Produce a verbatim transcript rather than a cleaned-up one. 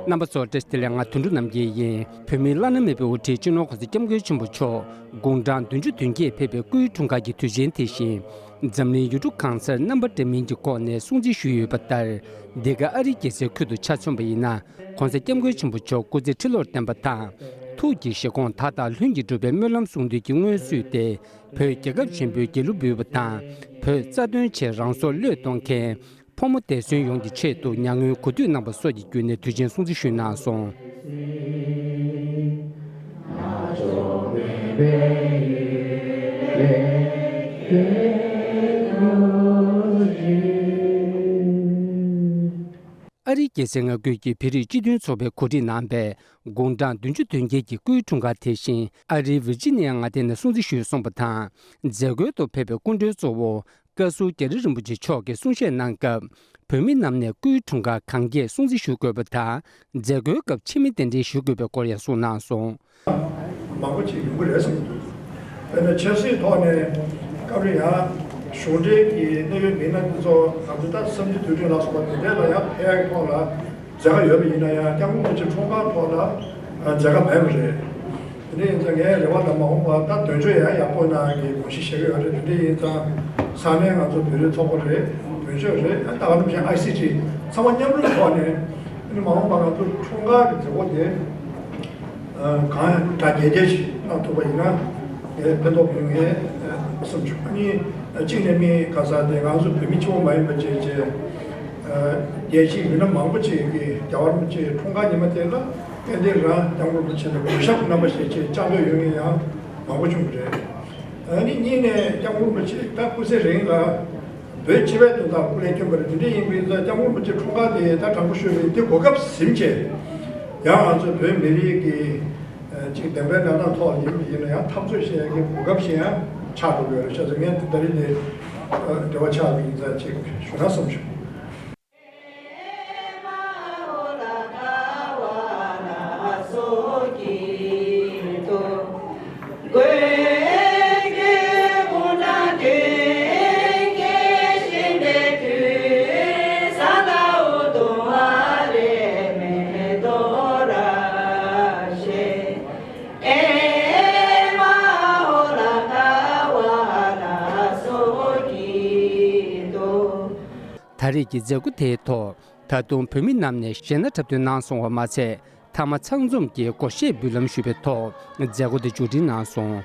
རྣམ་པ་ཚོ་བཀྲ་ཤིས་བདེ་ལེགས། ང་དོན་གྲུབ་རྣམ་རྒྱལ་ཡིན། བོད་མིའི་བླ་ན་མེད་པའི་དབུ་ཁྲིད་སྤྱི་ནོར་༸གོང་ས་༸སྐྱབས་མགོན་ཆེན་པོ་མཆོག་དགུང་གྲངས་བདུན་ཅུ་དོན་བརྒྱད་ཕེབས་པའི་སྐུའི་འཁྲུངས་སྐར་གྱི་དུས་ཆེན་དེ་བཞིན། འཛམ་གླིང་ཡུལ་གྲུ་གང་སར་རྣམ་པ་འདྲ་མིན་གྱི་སྒོ་ནས་སྲུང་བརྩི་ཞུས་ཡོད་པ་ལྟར། འདི་ག་ཨ་རིའི་རྒྱལ་སའི་ཁུལ་དུ་ཆ་མཚོན་པ་ཡིན་ན། ༸གོང་ས་༸སྐྱབས་མགོན་ཆེན་པོ་མཆོག་སྐུ་ཚེ་ཁྲི་ལོར་བརྟན་པ་དང་། ཐུགས་ཀྱི་བཞེད་དགོངས་མཐའ་དག་ལྷུན་གྱིས་འགྲུབ་པའི་སྨོན་ལམ་གསུང་འདུན་གྱི་སྔོན་བསུས་ཏེ། བོད་རྒྱལ་ཁབ་ཆེན་པོའི་རྒྱལ་གླུ་འབུལ་བ་དང་། བོད་རྩ་དོན་ཆེད་རང་སྲོག་བློས་གཏོང་མཁན། ཕོ་མོ་འདས་གསོན་ཡོངས་ཀྱི་ཆེད་དུ་མྱ་ངན་གུས་འདུད་གནང་བ་སོགས་ཀྱི་བརྒྱུད་ནས་དུས་ཆེན་སྲུང་བརྩི་ཞུས་གནང་སོང་། ཨ་རིའི་རྒྱལ་སའི་མངའ་ཁུལ་གྱི་བོད་རིགས་སྤྱི་མཐུན་ཚོགས་པས་གོ་སྒྲིག་གནང་པའི་དགུང་གྲངས་བདུན་ཅུ་དོན་བརྒྱད་ཀྱི་སྐུའི་འཁྲུངས་སྐར་དེ་བཞིན་ཨ་རིའི་ཝིར་ཇི་ནི་ཡ་མངའ་སྡེ་ནས་སྲུང་བརྩི་ཞུས་སོང་བ་དང་། མཛད་སྒོའི་ཐོག་ཕེབས་པའི་སྐུ་མགྲོན་གཙོ་བོ་བཀའ་ཟུར་རྒྱ་རི་རིན་པོ་ཆེ་མཆོག་གིས་གསུང་བཤད་གནང་སྐབས། བོད་མི་རྣམས་ནས་སྐུའི་འཁྲུངས་སྐར་གང་རྒྱས་སྲུང་བརྩི་ཞུ་དགོས་པ་དང་། མཛད་སྒོའི་སྐབས་ཆེད་མི་གདན་འདྲེན་ཞུ་དགོས་པའི་སྐོར་ཡང་གསུངས་གནང་སོང་། མང་པོ་ཅིག་ཡོང་གི་རེད་བསམ་གྱི་འདུག་དཔེར་ན་ཆབ་སྲིད་ཐོག་ནས་སྐབས་རེ་ཡང་གཞུང་འབྲེལ་གྱི་གནད་ཡོད་མི་སྣ་འདི་ཚོ་ང་ཚོ་ད་གསར་འགྱུར་དུས་དྲན་ལ་སོགས་པ་དེ་འདྲ་ལ་ཡང་ཕེབས་ཡག་ཐོག་ལ་མཛད་ཁ་ཡོད་པ་ཡིན་ན་ཡང་སྐྱབས་མགོན་རིན་པོ་ཆེ་འཁྲུངས་སྐར་ཐོག་ལ་མཛད་ཁ་མེད་པ་རེད། དེ་འདྲ་ཡིན་ཙང་ངའི་རེ་བ་དང་མ་འོངས་པ་ད་དོན་གཅོད་ཡང་ཡག་པོ་གནང་གི་དགོངས་གཞི་བཞེས་ཀྱི་ཡོད་རེད། དེ་འདྲ་ཡིན་ཙང་ས་གནས་ང་ཚོ་བོད་རིགས་ཚོགས་པ་རེད། དོན་གཅོད་རེད། ད་ག་ནང་བཞིན་ཨའི་སི་ཊི་ཚང་མ་མཉམ་རུབ་ཐོག་ནས་ཨ་ནི་མ་འོངས་པ་ང་ཚོ་འཁྲུངས་སྐར་གྱི་མཛད་སྒོ་དེ་གང་དྲག་རྒྱས་རྒྱས་ཤིག་གནང་ཐུབ་པ་ཡིན་ན་ངས་ཕན་ཐོགས་ཡོང་ངེས་བསམ་བྱུང་། ཨ་ནི་གཅིག་ནས་མི་ག་ས་དེ་ང་ཚོ་བོད་མི་གཅིག་པོ་མ་ཡིན་པ་བྱས་བྱས་རྒྱལ་སྤྱིའི་མི་སྣ་མང་པོ་ཅིག་གིས་རྒྱལ་བ་རིན་པོ་ཆེའི་འཁྲུངས་སྐར་ཉི་མ་དེ་ལ་དཔལ་ལྡན་རང་སྐྱབས་མགོན་རིན་པོ་ཆེ་ལ་གུས་ཞབས་གནང་བ་ཞེས་བྱས་བཅར་འདོད་ཡོད་མཁན་ཡང་མང་པོ་བྱུང་གི་རེད། ཨ་ནི་གཉིས་ནས་སྐྱབས་མགོན་རིན་པོ་ཆེ་ད་སྐུ་ཚེ་རིང་ལ་བོད་སྤྱི་པའི་དོན་དག་སྐུ་ལས་བསྐྱོན་པ་རེད། དེ་འདྲ་ཡིན་པ་ཡིན་ཙང་སྐྱབས་མགོན་རིན་པོ་ཆེ་འཁྲུངས་སྐར་དེ་ད་དྲང་པོ་ཤོད་པའི་དེ་གོ་སྐབས་ཟིན་བྱས་ཡང་ང་ཚོ་བོད་མི་རིགས་ཀྱི་ཅིག་བདེན་པའི་གནས་སྟངས་ཐོག་ཡིན་པ་ཡིན་ན་ཡང་འཐབ་རྩོད་བྱེད་ཡག་གི་གོ་སྐབས་ཤིག་ཡང་ཆགས་འགྲོ་གི་ཡོད་རེད། བྱས་ཙང་ངས་དེ་ད་རིང་དེ་འབྲེལ་བ་ཆགས་པ་ཡིན་ཙང་ཅིག་ཞུ་ན་བསམ་བྱུང་། ད་རེས་ཀྱི་མཛད་སྒོ་དེའི་ཐོག་ད་དུང་བོད་མི་རྣམས་ནས་གཞས་སྣ་འཁྲབ་སྟོན་གནང་སོང་བ་མ་ཚད། མཐའ་མ་ཚང་འཛོམས་ཀྱིས་སྒོར་གཞས་འབུལ་ལམ་ཞུས་པའི་ཐོག་མཛད་སྒོ་དེ་མཇུག་སྒྲིལ་གནང་སོང་།